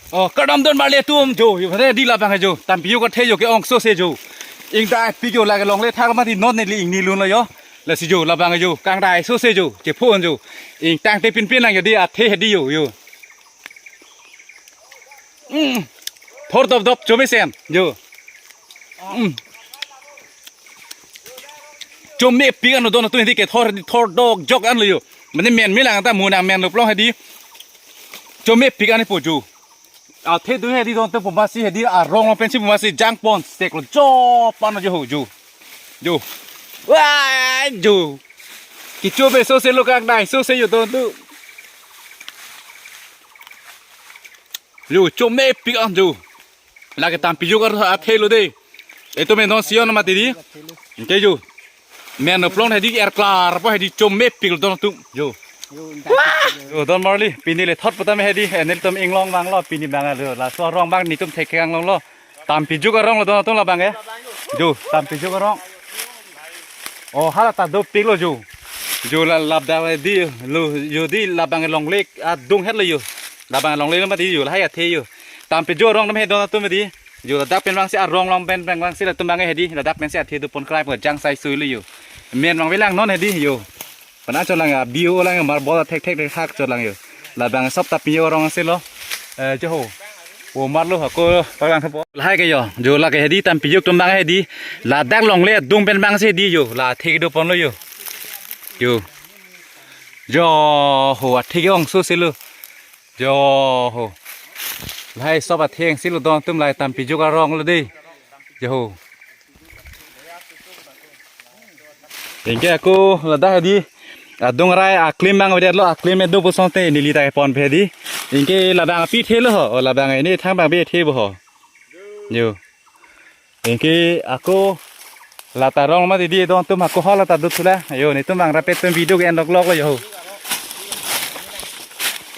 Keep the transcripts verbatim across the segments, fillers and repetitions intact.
Oh, kardom don marli atum jo, yo, hedi labang jo, Tampijok athe jo ke-ong sose jo. Ingdai pik jo lake longle thak mati non neli ingni lun lo jo. Lasi jo, labang jo, kangdai sose jo, chephon jo. Ingtangte pinpin lang jo di athe hedi jo, jo. Mm. Thor dop dop, chomesen, jo. Mm. Chomepik an don atum hedi ke thor, thor dokjok an lo jo. Mane men melang ta mo nang men lo plong hedi. Chomepik an po jo. Athe do hedi don atum pu masi hedi arong lo pensi pu masi jangpon sek lo jo pan jo ho jo. Jo. Wah, jo. Kechobe sose lo kangdai sose jo don atum. Jo, chomepik an jo. Lake Tampijok ar athe lo de. Etum non sion mati di. Ingke jo. Men lo plong hedi er klar po hedi chomepik lo don atum. Jo. Jo, don marli, pini le thot pu tame hedi, eh, nelitum inglong vanglo, pini bang lo, laso arong bang netum thek kang longlo. Tampijok arong lo don atum labang eh. Jo, Tampijok arong. Oh, hala ta dopik lo jo. Jo la labda di lo jo di labang longle adung het lo jo. Labang longle lo mati jo lahai athe jo. Tampijok arong nam he don atum di. Jo ladak pen vangsi arong long pen pen vangsi latum bang hedi ladak pensi athe do pon krai po jang sai sui lo jo. Men vang velang non hedi jo. Pana cholang ya bio lang ya marbol thek thek thek hak cholang jo. Labang sop Tampijok arong si lo. Eh, jo ho. O marlo hako palang thapo. Lahai ke jo. Jo lake hedi Tampijok atum bang hedi. Ladak longle adung pen vangsi hedi jo. La thek do pon lo jo. Jo. Jo ho athe ke-ong sose lo. Jo ho. Lahai sop athe-ang si lo don atum lahai Tampijok arong lo de. Jo ho. Ingke ako ladak hedi. Adung arai aklim bang avedet lo aklim edo pusonte neli ta pon pe hedi. Ingke labang api the lo ho. O labang ini thang bang be the bo ho. Jo. Ingke ako lata rong mati di don atum ako hala ta dut sula. Yo, netum bang rapet pen video ke endok lok lo yo.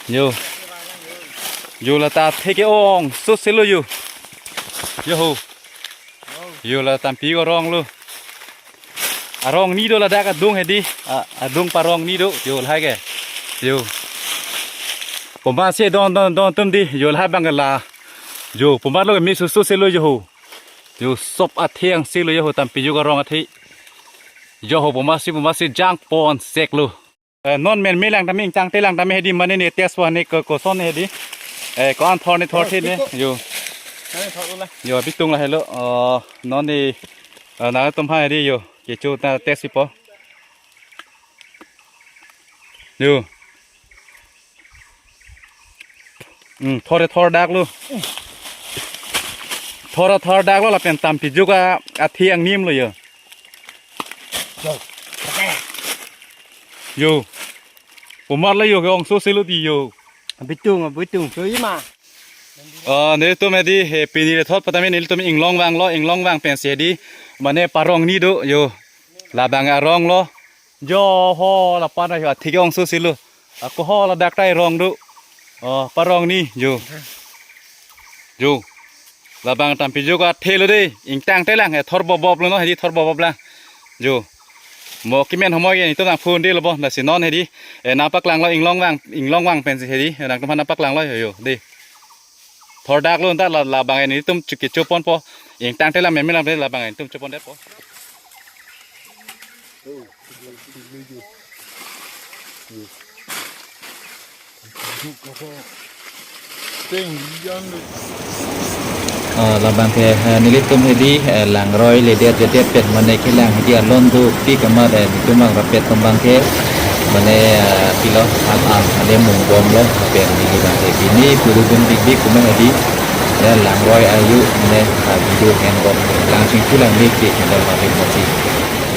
Yo. Yo lata athe ke-ong sose lo yo. Yo ho. Yo la Tampijok arong lo. Arong ni do ladak adung hedi. A, adung parong ni do. Yo lahai ke. Yo. Pu masi don don don atum di. Yo lahai bang la. Jo, pu mar lo me sose lo jo ho. Jo, sop athe-ang si lo jo ho Tampijok arong athe. Jo ho pu masi pu masi jangpon sek lo. Eh, non men melang tame ingtangte lang tame hedi mane ne test po ne ko koson hedi. Eh, ko-an thor ne thor the ne. Jo. Jo, bitung lahelo. Oh, non ne, eh, nangtum ha hedi jo. Kecho ta test po. Jo. Hmm, thor thor dak lo. Thor thor dak lo lapen Tampijok athe-ang nim lo yo. Yo. Pu mar lo yo ke-ong sose lo di yo. Bitung, bitung, so ima. Ah, nelitum hedi, he, pini le thot pu tame nelitum inglong vanglo, inglong vang pensi hedi. Mane parong ni do, yo. Labang arong lo. Jo ho lapan ayo athe ke-ong sose lo. Ako ho ladak tai rong do. Oh, parong ni jo. Jo. Labang Tampijok athe lo de. Ingtangte lang, eh, thor bob bob lo no, hedi thor bob bob lang. Jo. Mo kimen homoi ke netum nang phone de lo bo, lasi non hedi. Eh, nangpaklang lo inglong vang, inglong vang pensi hedi. Nangtum nangpaklang lo yo, yo, de. Thor dak lo ta la, labang netum chiki chopon po. Ingtangte lang men melang labang netum chopon det po. Ah, labang ke, eh, nelitum hedi, eh, langroi ledet ledet pet mane kelang hedi alon dopik amat, eh, netum bang rapet atum bang ke mane, eh, pilo an an mane mung bom lo pen neli bang ke pini puru dun bik bik kume hedi, eh, langroi ayu mane, ah, video hen bom lang sing kulang bik bik mane mane masi.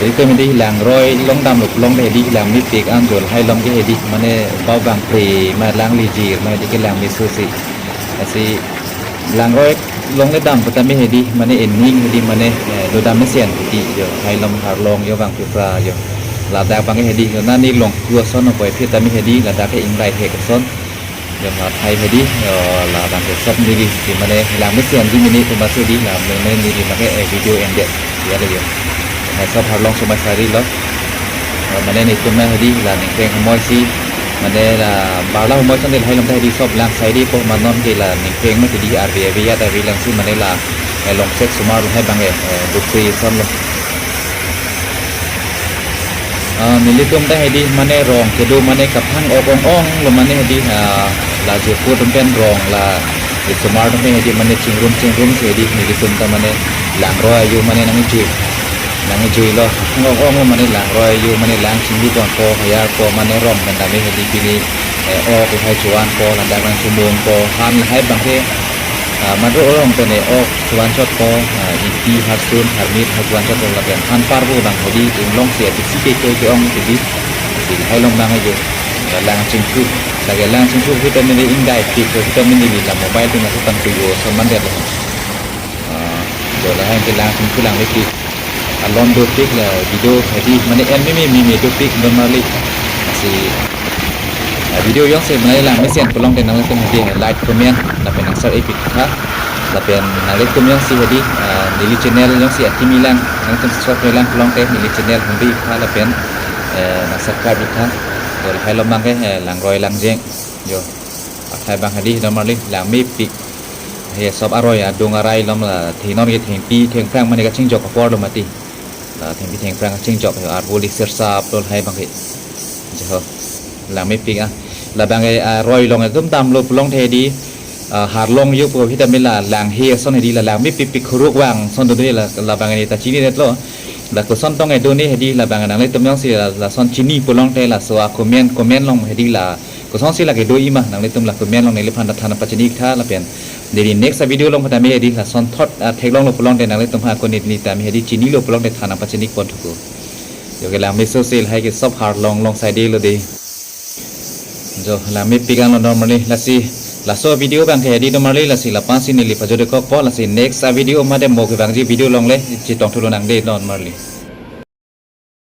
Jadi kami di langroi long dam lo long hedi lang mepik an jo lahai long ke hedi mane bau bang pre ma lang lijir ma hedi kelang me sose. Lasi langroi longle dam pu tame hedi mane ening hedi mane, eh, lo dam mesen hedi jo lahai long har long jo bang pipra jo. Ladak bang hedi jo nani long kua son no koi phi tame hedi ladak ke inglai he ke son. Jo la thai hedi, jo labang ke sop neli, di mane lang mesen di mini pu masi di la mane neli make, eh, video ended. Ya le jo. Hai sop har long somai sari lo. Jo mane netum na hedi la ningkreng homoi si. Mane la barla humoi ason de lahai along ta hedi sop lang saide po, ma non ke la ningpeng ma hedi arve arve ya ta arve lang si mane la, eh, longset osomar lahai abang ke, eh, dukse ason lo. Ah, nelitum ta hedi mane rong kedo mane kaphang ok ong ong lo mane hedi, ah, la Joipur atum pen rong la osomar atum pen hedi mane chingrum chingrum si hedi nelitum ta mane langroi ayo mane nangkejui. Nangkejui lo, kaphang ok ong lo mane langroi ayo mane lang chinglu ponpo, haya po mane rong pen tame hedi pini, eh, ok lahai chovan po, ladak nangchomon po, han lahai abang ke, ah, madu rong pen, eh, ok chovan chot po, ah, Ingti, Harsun, Harmit, ha chovan chot po lapen han parvo abang hedi inglong si atiksi ke ke ke ong hedi. Hedi lahai along abang ayo. Lang chingthu. Lake lang chingthu kita mini ingdai tik kita mini la mobile tina tutang tuyo so mande lo. Ah, jo lahai ke lang chingthu lang liki. Alon dopik la video hedi mane en mimi mimi dopik don marli. Si, ah, video jongsi mane lang mesen pulote nanglitum hedi like, comment lapen nang share epik tha. Lapen nanglitum jongsi hedi, ah, neli channel jongsi akimi lang, nanglitum subscribe lang pulote neli channel humbi tha lapen, eh, nang subscribe tha. Jo lahai along abang ke, eh, langroi langjeng. Jo. Athai abang hedi don marli lang mepik. He sop aroi adung arai along la thengnon ke thengpi thengphrang mane kachingjok apor lo mati. La thengpi thengphrang kachingjok he arvo le sirsap lo lahai abang ke. Jo. Lang mepik ah. Labang ke aroi along atum damlo pulote hedi, ah, harlong yo po hita mela lang he ason hedi la lang mepik pik huruk vang ason do la labang ke ta chinidet lo. La koson tong edo ne hedi labang nanglitum jongsi la, lason chini pulote laso a comment, comment along hedi la kosonsi lake do-i ma nanglitum la comment along neliphan ta than pachini tha lapen neli next a video along tame hedi lason thot, ah, theklong lo pulote nanglitum ha ko neli tame hedi chinilo pulote than pachini pon thuko. Jo ke lang meso se lahai ke sop harlong long saide lo de. Jo lang mepik ang lo don marli lasi laso video abang ke hedi don marli lasi la-an si neli pajut-ik kokpo lasi next a video mate mo kevangji video along le chetong thulo nang de don marli.